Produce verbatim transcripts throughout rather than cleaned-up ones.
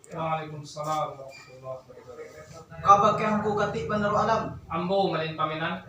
Waalaikumsalam warahmatullahi wabarakatuh. Ka bakeh Angku Katik Bandaro Alam. Ambo Malin Pamenan.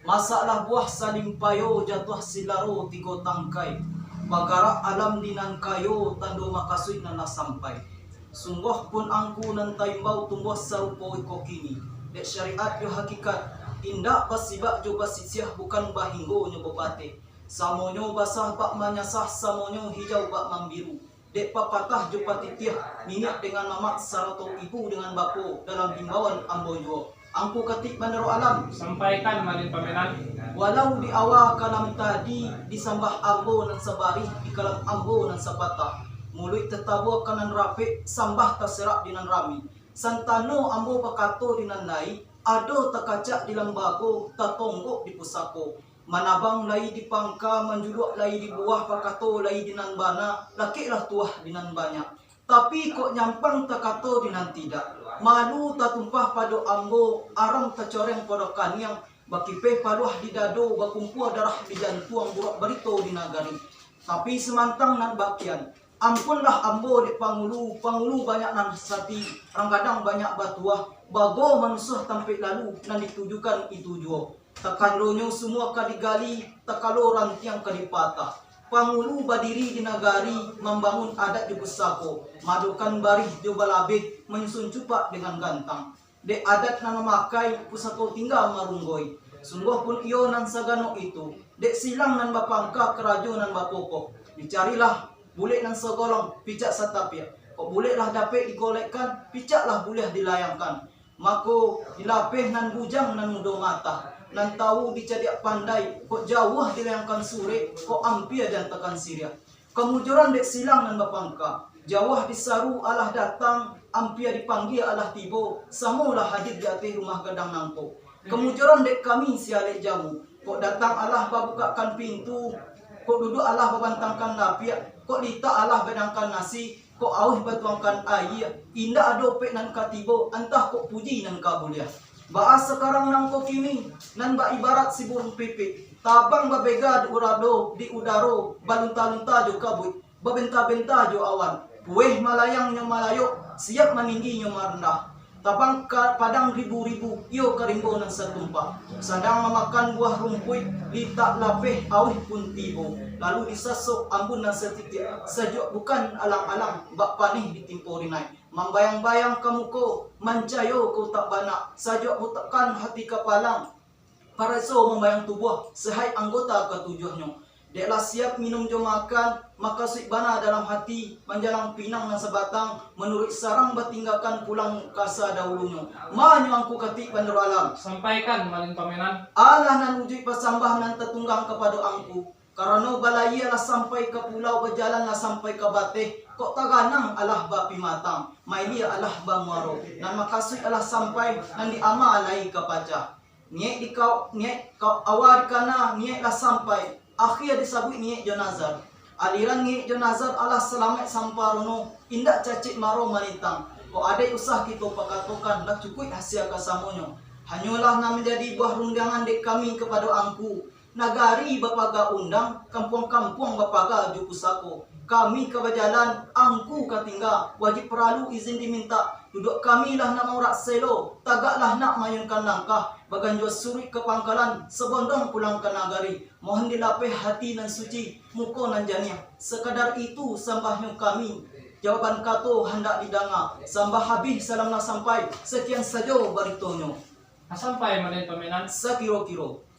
Masaklah buah salimpayo jatuah silaro tigo tangkai. Bagarak alam di nan kayo tando makasuik nan lah sampai. Sungguah pun Angku nan taimbau tumbuah sarupo iko kini. Dek syariat jo hakikat, indak basibak jo basisiah bukan bahinggo nyo babateh. Samonyo basah bak manyasah, samonyo hijau bak mambiru. Dek papatah jo patitiah, niniak dengan mamak, sarato ibu dengan bapo, dalam himbauan ambo juo. Angku Katik Bandaro Alam. Sampaikan, Malin Pamenan. Walau di awa kalam tadi, disambah ambo nan sabarih, di kalam ambo nan sapatah. Muluik tatabua ka nan rapek, sambah taserak di nan rami. Santano ambo bakato di nan lain, ado takacak di lambago, tatonggok di pusako. Manabang lai di pangka, manjuluak lai di buah, bakato lai di nan bana, lakeklah tuah di nan banyak. Tapi kok nyampang takato di nan tidak, malu tatumpah pado ambo, aram tacoreng pado kaniang, bakipeh paluah di dado, bakumpua darah di jantuang, burak barito di nagari. Tapi samantang nan bakian, ampunlah ambo dek pangulu, pangulu banyak nan sati, rang gadang banyak batuah, bago manusuah tampek lalu, nan ditujukan itu juo. Takandonyo sumua ka digali, takalo rantiang ka dipatah. Pangulu badiri di nagari, mambangun adat jo pusako, maadokan barih jo balabeh, manyusun cupak dengan gantang. Dek adat nan mamakai, pusako tingga marunggoi. Sungguah pun iyo nan sagano itu, dek silang nan bapangka, karajo nan bapokok. Dicarilah bulek nan sagolong, picak satapiak. Kok bulek lah dapek digolekkan, picak lah buliah dilayangkan. Mako, dilapeh nan bujang nan mudo matah, nan tawu dicadiak pandai, kok jauah dilayangkan surek, kok ampia diantakan siriah. Kamujuran dek silang nan bapangka, jauah disaru alah datang, ampia dipanggia alah tibo, samolah hadir di ateh rumah gadang nangko. Kamujuran dek kami si alek jamu, kok datang alah babukakkan pintu, kok duduak alah babantangkan lapiak, kok litak alah baidangkan nasi, kok auih batuangkan aia, indak ado pek nan ka tibo, antah kok puji nan ka buliah. Baa sakarang nangko kini, nan baibarat si buruang pipik, tabang babega di urado, di udaro, balunta-lunta jo kabuik, babenta-benta jo awan, pueh malayang nyo malayok, siap maninggi nyo marandah. Tabang ka padang ribu-ribu, iyo ka rimbo nan satumpak. Sadang mamakan buah rumpuik, litak lapeh auih pun tibo. Lalu disasok ambun nan satitiak, sajuak bukan alang-alang, bak paneh ditimpo rinai. Mambayang-bayang ka muko, mancayo ka utak banak, sajuak utakkan hati kapalang. Paraso mambayang tubuah, sehaik anggota katujuahnyo. Dek lah siap minum jo makan, makasuik bana dalam hati, manjalang pinang nan sabatang, manuruik sarang batinggakan pulang ka sadahulunyo. Ma nyo Angku Katik Bandaro Alam. Sampaikan, Malin Pamenan. Alah nan ujuik pasambah nan tatunggang kapado Angku. Karano balayia lah sampai ka pulau, bajalan lah sampai ka bateh, kok taganang alah bapimatang, mailia alah bamuaro, nan makasuik alah sampai, nan diama lai ka pacah. Niaik di kau, niaik kau, awa dikana, niaik lah sampai, akhia disabuik niaik jo nazar. Aliran niaik jo nazar alah salamaik samparono, indak cacik maro malintang. Kok adaik usah kito pakatokan, lah cukuik hasia kasamonyo. Hanyolah nan manjadi buah rundiangan dek kami kapado Angku. Nagari bapaga undang, kampuang-kampuang bapaga jo pusako. Kami ka bajalan, Angku ka tingga, wajib paralu izin dimintak. Duduak kami lah nak maurak selo, tagak lah nak maayunkan langkah, baganjua suruik ka pangkalan, sabondong pulang ka nagari. Mohon dilapeh hati nan suci, muko nan janiah. Sakadar itu sambahnyo kami. Jawaban kato handak didanga. Sambah habih, salam lah sampai. Sakian sajo baritonyo. Lah sampai, Malin Pamenan. Sakiro-kiro.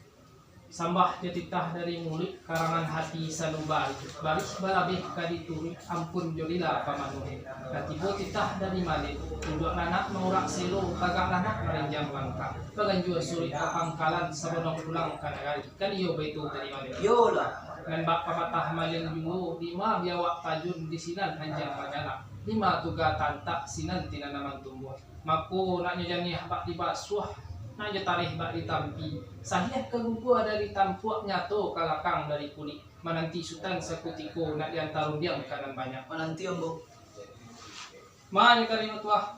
Sambah jo titah dari muluik, karangan hati saluba. Barih balabeh ka dituruik, ampun jo lila pamanuah. Lah tibo titah dari Malin, duduak lah nak maurak selo, tagak lah nak marinjang langkah. Baganjua suruik ka pangkalan, sabondong pulang ka nagari. Kan iyo baitu tadi, Malin? Iyolah. Nan bak papatah Malin juo, dima biawak tajun, di sinan anjiang manjalak. Dima tuga tantak, sinan tinanaman tumbuah. Mako, nak nyo janiah bak dibasuah, nak nyo tareh bak ditampi. Sahiah ka gugua dari tampuak, nyato ka lakang dari kulik. Mananti sutan sakutiko, nak dianta rundiang ka nan banyak. Mananti ambo. Ma nyo kali matuah.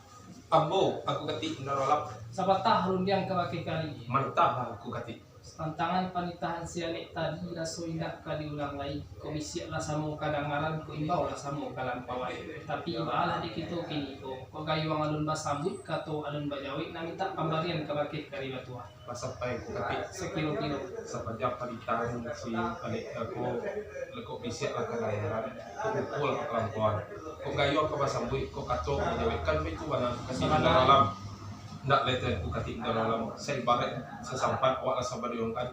Ambo, Angku Katik Bandaro Alam. Sapatah rundiang ka bakeh kali. Mantap, Angku Katik. Tantangan panitahan si alek tadi raso indak ka diulang lai. Kok bisiak lah samo kadangaran, kok imbau lah samo kalampauan. Tapi, baalah dek kito kini ko, Gayuang alun basambuik, kato alun bajawek, nak mintak pambarian kabakeh kari batua. Basampai ko katik. Sakiro-kiro. Sapanjang panitahan si Alek ko, lekok bisiak lah kadaheran, kok ukua lah kalampauan. Kok gayuang ka basambuik, kok kato ka bajawek, kan baitu bana, katik Indar Alam. Ndak lai tu ko katik Indar Alam. Saibarat sasampat awak lah sabadayungkan.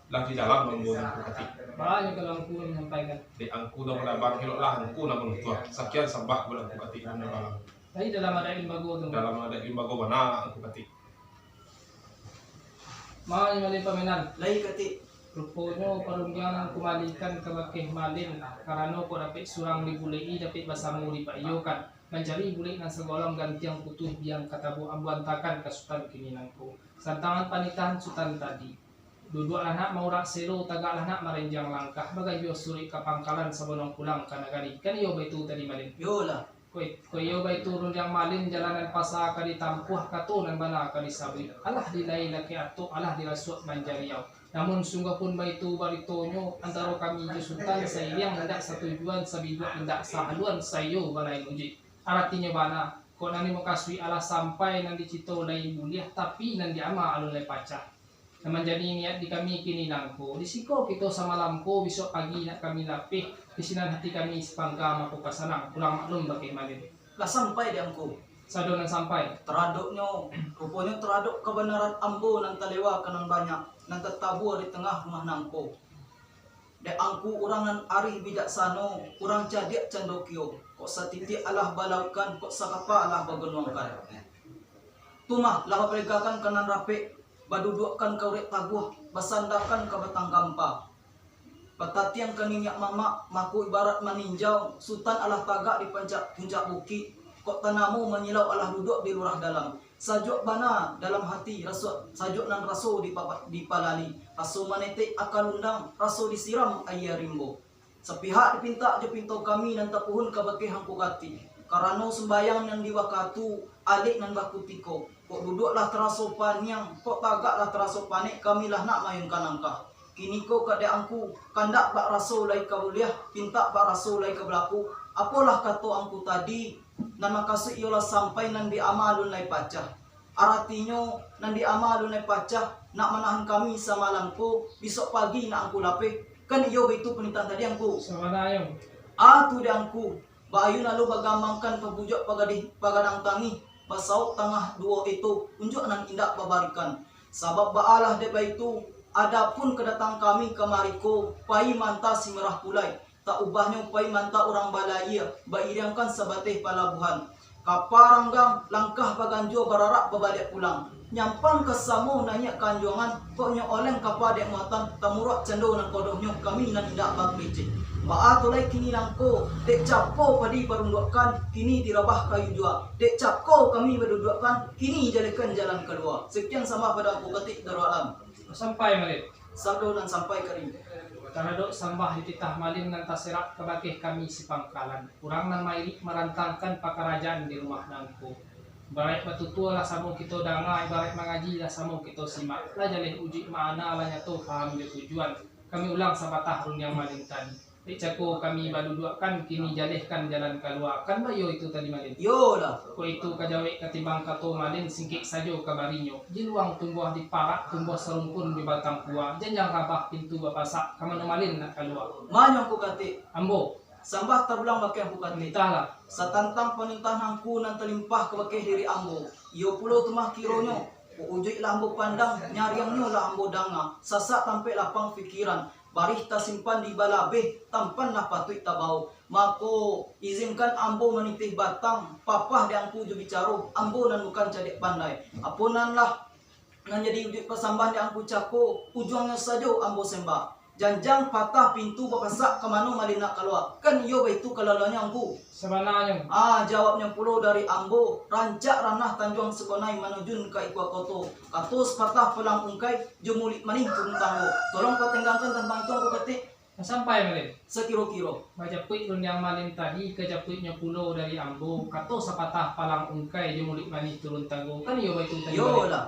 Lah di dalam manggo nan ko katik. Banyak kalau angku nan manyampaikan. Dek angku nan manabang, eloklah angku nan manutuah. Sakian sambah bulan ko katik nan dalam. Tapi dalam adat limbago tu. Dalam adat limbago bana ko katik. Mano malin pamenan? Lai katik. Ruponyo parundiangan nan kumalikan kabakeh malin, karano kok dapek surang dibulek-i, dapek basamo dipaiyokan. Mancari bulek nan sagolong gantiang putuih biang ka tabuak ambo antakan ka Sutan kini nangko. Santangan panitahan Sutan tadi. Duduaklah nak maurak selo, tagaklah nak marenjang langkah, baganjua suruik ka pangkalan, sabonong pulang ka nagari. Kan iyo baitu tadi, Malin? Iyolah. Kok, kok iyo baitu rundiang Malin, jalan nan pasa ka ditampuah, kato nan bana ka disabuik. Alah dilai lakek atok, alah dirasuak manjariau. Namun sungguah pun baitu baritonyo, antaro kami jo Sutan sairiang indak satujuan, sabiduak indak sahaluan, saiyo balain ujuik. Aratinyo bana, kok nan dimukasuik alah sampai, nan dicito lai buliah, tapi nan diama alun lai pacah. Nan manjadi niat di kami kini nangko, di siko kito samalam ko, bisuak pagi nak kami lapeh, di sinan hati kami sapangka, mako ka sanang, pulang maklum bakeh Malin. Lah sampai di angku. Sado nan sampai. Taradoknyo, ruponyo taradok kabanaran ambo nan talewa ka nan banyak, nan tatabua di tangah rumah nangko. Dek angku urang nan arih bijaksano, urang cadiak candokio, kok satitiak alah balauikkan, kok sakapa alah bagonuangkan. Tu mah lah bapalegakan ka nan rapek, baduduakkan ka urek taguah, basandakan ka batang gampa. Batatiang ka niniak mamak, mako ibarat maninjau, Sutan alah tagak di pancak puncak bukik, kok tanamo manyilau alah duduak di lurah dalam. Sajuak bana dalam hati, raso, sajuak nan raso di papa-, di palali, raso manetek aka lundang, raso disiram aia rimbo. Sapihak dipintak jo pinto kami nan tapuhun kabakeh angku katik, karano sumbayang nan di wakatu, alek nan bakutiko, kok duduak lah taraso paniang, kok tagak lah taraso panek, kami lah nak maayunkan langkah. Kiniko kadek angku, kandak bak raso lai ka buliah, pintak bak raso lai ka balaku, apolah kato angku tadi, nan makasuik iyolah sampai nan diama alun lai pacah. Aratinyo, nan diama alun lai pacah, nak manahan kami samalam ko, bisuak pagi nak angku lapeh, kan iyo baitu panitahan tadi angku. Sabananyo. A tu dek angku, baayun lalu bagambangkan pabujuak pagadih, pagadang tangih, basauk tangah duo eto, unjuak nan indak babarikan. Sabab baalah dek baitu, adapun kadatangan kami kamari ko, pai manta si Merah Pulai, tak ubahnyo pai manta urang balayia, bairiangkan sabateh palabuhan. Kapa ranggang, langkah baganjua bararak babaliak pulang. Nyampang ka samo naiak ka anjuangan, kok nyo oleng kapa dek muatan, tamuruak cando nan kodohnyo kami nan indak bakecek. Baa tu lai kini nangko, dek cako padi barunduakkan, kini dirabah kayu jua. Dek cako kami baduduakkan, kini jalehkan jalan kalua. Sekian sambah pado angku katik Darussalam. Sampai, Malin. Sado nan sampai kari. Taradok sambah dititah Malin nan taserak kabakeh kami sipangkalan. Urang nan mairik marantangkan pakarajaan di rumah nangko. Ibaraik batutua lah samo kito danga, ibaraik mangaji lah samo kito simak. Lah jaleh ujuik maana, lah nyato paham jo tujuan. Kami ulang sapatah rundiang Malin tadi. Dek cako kami baduduakkan, kini jalehkan jalan kalua. Kan baiyo itu tadi, Malin? Iyolah. Kok itu ka jawek katimbang kato Malin, singkek sajo kabarinyo. Jiluang tumbuah di parak, tumbuah sarumpun di batang kua. Janjang rabah pintu bapasak, ka mano Malin nak kalua? Manyong ku katik. Ambo. Sambah tabulang bakeh ku katik. Entahlah. Satantang panitahan angku nan talimpah kabakeh diri ambo. Iyo pulo tu mah kironyo. Kok ujuik lah ambo pandang, nyariangnyo lah ambo danga. Sasak tampek lapang pikiran. Barih tasimpan di balabeh, tampan lah patuik tabao. Mako, izinkan ambo manitih batang, papah dek angku jo bicaro, ambo nan bukan cadiak pandai. Apo nan lah, nan jadi ujuik pasambahan dek angku cako, ujuangnyo sajo ambo sembah. Janjang patah pintu bapasak, ka mano Malin nak kalua? Kan iyo baitu kalaluannyo angku. Sabananyo. Ah, jawabnyo pulo dari ambo, rancak ranah Tanjuang Sukonai manujun ka Ikua Koto. Kato sapatah palang ungkai, jo muluik manih turun tanggo. Tolong patenggangkan tantang itu angku katik. Sampai, Malin. Sakiro-kiro. Bajapuik rundiang Malin tadi, ka japuiknyo pulo dari ambo, kato sapatah palang ungkai, jo muluik manih turun tanggo. Kan iyo baitu tadi, Malin? Iyolah.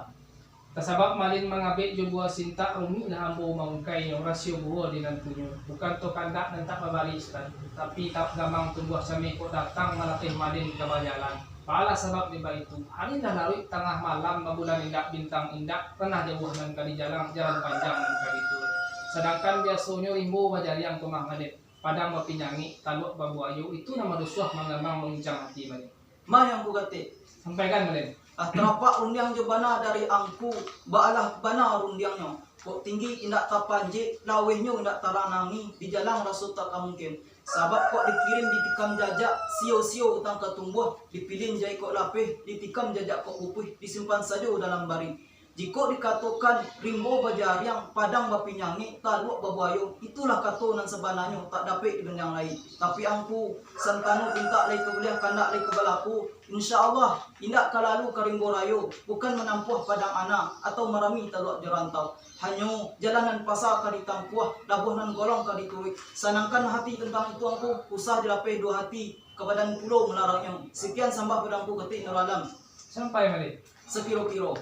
Tasabab Malin mangabek jo buah sintak, rumiklah ambo maungkainyo, rasio buruo di nan punyo. Bukan to kandak nan tak babari, Sutan, tapi tak gamang tumbuah cameh kok datang malapeh Malin ka bajalan. Apalah sababnyo baitu? Hari lah laruik tangah malam, babulan indak, bintang indak, ranah jauah nan ka dijalang, jalan panjang nan ka dituruik. Sadangkan biasonyo rimbo bajariang ko mah, Malin, padang bapinyangik, taluak babuayo, itu nan marusuah, mangamang, mangincang ati, Malin. Mah nan ku katik. Sampaikan, Malin. Ah, tarapak rundiang jo bana dari angku, baalah bana rundiangnyo. Kok tinggi indak tapanjek, lawehnyo indak taranangi, dijalang raso tak ka mungkin. Sabab kok dikirim ditikam jajak, sio-sio utang ka tumbuah, dipilin jahek kok lapeh, ditikam jajak kok bupuih, disimpan sajo dalam baring. Jikok dikatokan rimbo bajariang, padang bapinyangik, taluak babuayo, itulah kato nan sabananyo, tak dapek dibendiang lai. Tapi angku, santano pintak lai ka buliah, kandak lai ka balaku, insya Allah, indak ka lalu ka rimbo rayo, bukan manampuah padang ana, atau marami taluak jo rantau. Hanyo jalan nan pasa ka ditampuah, labuah nan golong ka dituruik. Sanangkan hati tantang itu angku, usah dilapeh duo hati, ka badan pulo mularangnyo. Sakian sambah pado angku katik Nuralam. Sampai, Malin. Sakiro-kiro.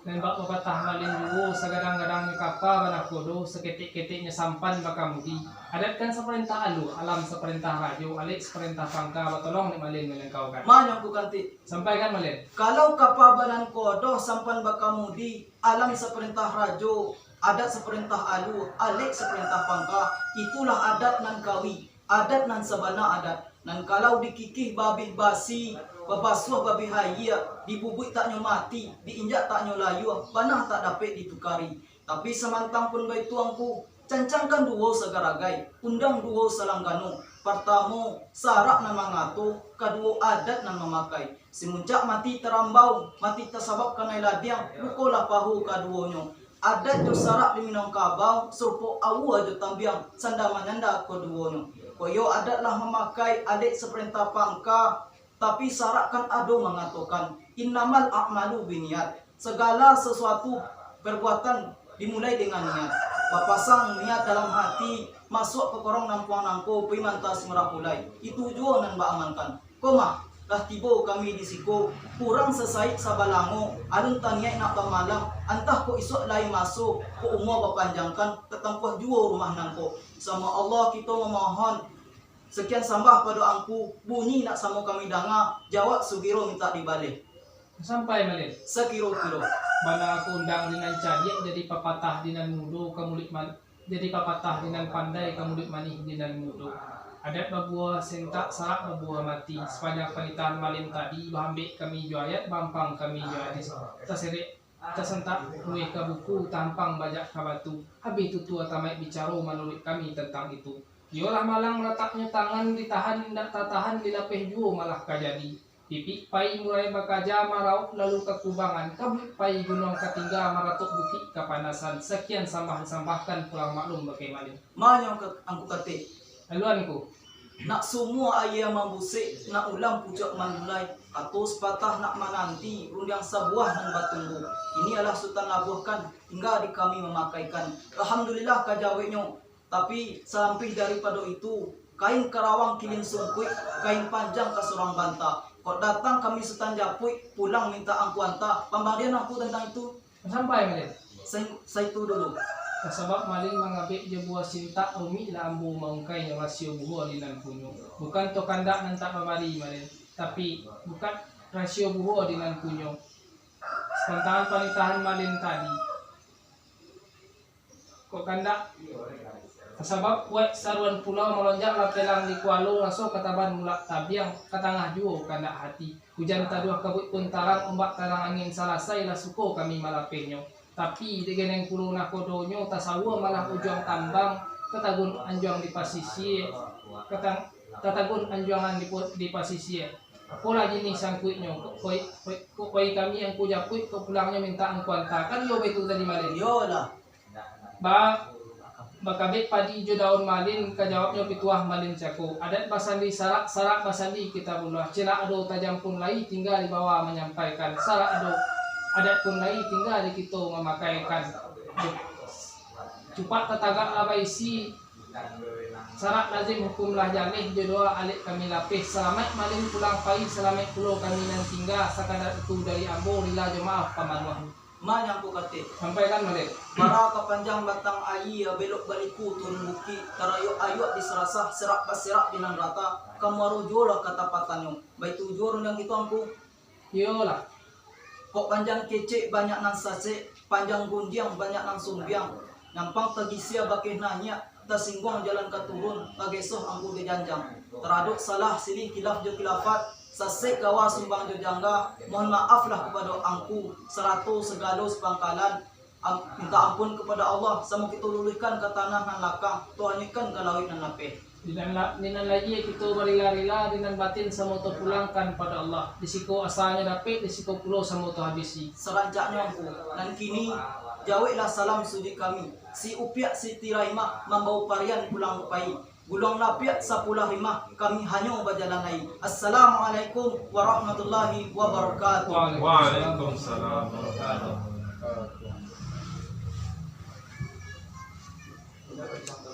Nan bak papatah Malin juo, sagadang-gadangnyo kapa banakodo, saketek-keteknyo sampan bakamudi. Adat kan saparentah alua, alam saparentah rajo, alek saparentah pangka, batolong dek Malin manangkaukan. Mah nan ku katik. Sampaikan, Malin. Kalau kapa banakodo sampan bakamudi, alam saparentah rajo, adat saparentah alua, alek saparentah pangka, itulah adat nan kawi. Adat nan sabana adat, nan kalau dikikih babih basi, babasuah babih ayie, dibubuik taknyo mati, diinjak taknyo layua, bana tak dapek ditukari. Tapi samantang pun baitu angku, cancangkan duo sagaragai, undang duo salanggano, partamo, sarak nan mangato, kaduo, adat nan mamakai. Simuncak mati tarambau, mati tasabab kanai ladiang, bukolah paho kaduonyo. Adat jo sarak di Minangkabau, sarupo aua jo tambiang, sanda manyanda kaduonyo. Kok iyo adat lah mamakai alek saparentah pangka, tapi sarak kan ado mangatokan, "Innamal a'malu binniat." Sagala sasuatu parbuatan dimulai dengan niat. Bapasang niat dalam hati, masuak ka korong nampuang nangko, pai manta si Marapulai. Itu juo nan baamalkan. Ko mah, lah tibo kami di siko, kurang sasaik sabalango, alun taniaik nak bamalam, antah kok isuak lai maso, kok umua bapanjangkan, tatampuah juo rumah nangko. Samo Allah kito mamohon, sakian sambah pado Angku, bunyi nak samo kami danga, jawab sugiro mintak dibaleh. Sampai maleh. Sakiro-kiro. Bana ko undang di nan cadiak, jadi papatah di nan mudo ka muluik man-, jadi papatah di nan pandai ka muluik manih di nan mudo. Adat babuah sentak, sarak babuah mati. Sapanjang panitahan malin tadi, baambek kami jo ayat, baampang kami jo hadis. Taserek, tasentak, lueh ka buku, taampang bajak ka batu. Habih tutua tamaik bicaro manuruik kami tantang itu. Iyolah malang lataknyo tangan ditahan, indak tatahan dilapeh juo malah ka jadi. Pipik pai murai bakaja marauk lalu ka kubangan, kabuik pai gunuang ka tingga maratok bukik kapanasan. Sakian sambah disambahkan pulang maklum bakai malin. Manyong ka Angku Katik. Aluan ku. Nak sumua aia mambusek, nak ulam pucuak mandulai, kato sapatah nak mananti, rundiang sabuah nan batunggu. Iko alah Sutan labuahkan, tingga di kami mamakaikan. Alhamdulillah ka jaweknyo. Tapi, salampih daripado itu, kain karawang kilin sungkuik, kain panjang ka surang banta. Kok datang kami Sutan japuik, pulang mintak Angku anta, pambarian Angku tantang itu. Sampai, Malin. Sa-, saitu dulu. Sabab malin mangabek jo buah sintak, rumiklah ambo maungkainyo rasio buhua di nan punyo. Bukan tokandak nan tak babari, Malin, tapi bukan rasio buhua di nan punyo. Sapantahan panitahan malin tadi. Kok kandak? Sabab kuaik saruan pulau, malonjak lapelang di kualo, raso kataban mulak tabiang, ka tangah juo kandak hati. Hujan taduah kabuik pun tarang, ombak tarang angin salasai, lah suko kami malapehnyo. Tapi, dek geneng pulo nakodonyo, tasaua malah ujuang tambang, tatagun anjuang di pasisia, katang-, tatagun anjuangan di pu-, di pasisia. Apolah jinih sangkuiknyo, kok koi-, koi-, kok koi kami Angku japuik, kok pulangnyo mintak Angku anta, kan iyo baitu tadi malin? Iyolah. Ba-, bakabek padi jo daun malin, ka jawabnyo pituah malin cako. Adat basandi sarak, sarak basandi Kitabullah. Cilak ado tajam pun lai, tingga di bawah manyampaikan. Sarak ado, adat pun lai, tingga di kito mamakaikan. Cupak tatagak lah baisi, sarak lazim hukum lah jaleh, jo doa alek kami lapeh. Salamaik malin pulang pai, salamaik pulo kami nan tingga. Sakadar itu dari ambo, rila jo maaf pamanuahnyo. Manyangko katik. Sampaikan, Malin. Bara ka panjang batang aia, belok baliku turun bukik, tarayuak-ayuak di sarasah, serak baserak di nan rata, ka muaro juo lah katapatannyo. Baitu juo rundiang kito, Angku. Iyolah. Kok panjang kecek banyak nan sasek, panjang gundiang banyak nan sumbiang. Nyampang tagisia bakeh naiak, tasingguang jalan ka turun, tagesoh angku jo janjang. Taradok salah silih kilaf jo kilafat, sasek gawa sumbang jo jangga, mohon maaflah kapado angku, sarato sagalo sapangkalan, am, minta ampun kapado Allah, samo kito luluihkan ka tanah nan lakang, toh anyuikan ka lauik nan lapeh. Di nan, la, di nan lahia kito barila-rila, di nan batin samo topulangkan pado Allah. Di siko asalnyo dapek, di siko pulo samo tahabisi. Sarancaknyo angku, nan kini, jaweklah salam sujuik kami. Si Upiak Siti Rahimah mambawa parian pulang pai. Guluang lapiak sapulah rimah, kami hanyo bajalan lai. Assalamualaikum warahmatullahi wabarakatuh. Waalaikumsalam warahmatullahi wabarakatuh.